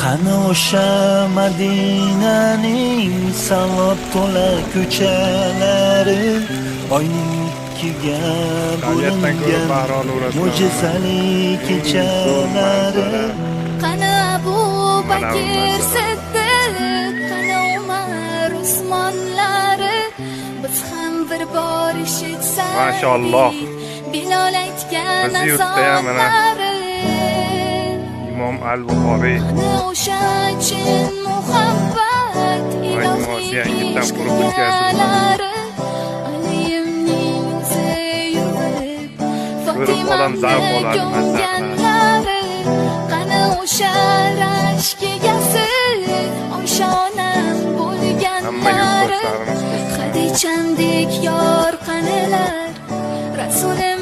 Qani o'sha Madinaning savob to'la ko'chalari, oyning ikkiga Tabiatdan ko'rib bo'lingan bahr olaverasizlar. mo'jizali Eng zo'r kechalari. Manzara. Qani Abu Mana bu Bakr manzara. Siddiq, qani Umar, Usmonlari, biz ham bir bor eshitsak Mashalloh. Bilol aytgan Bizni yurtda ham mana azonlari. Imom Al-Buxoriy Qani o'sha chin muhabbat, ilohiy yangitdan ishq qurib o'tkazdi. egalari, Aliyimning o'zi yurib, Ko'rib odam zavq Fotimamni oladi, mazza qiladi. ko'mganlari, qani o'sha rashk egasi, Oysha onam Hamma bo'lganlari, yurtdoshlarimiz xursand. Hadichamdek yor qanilar, Rasulim.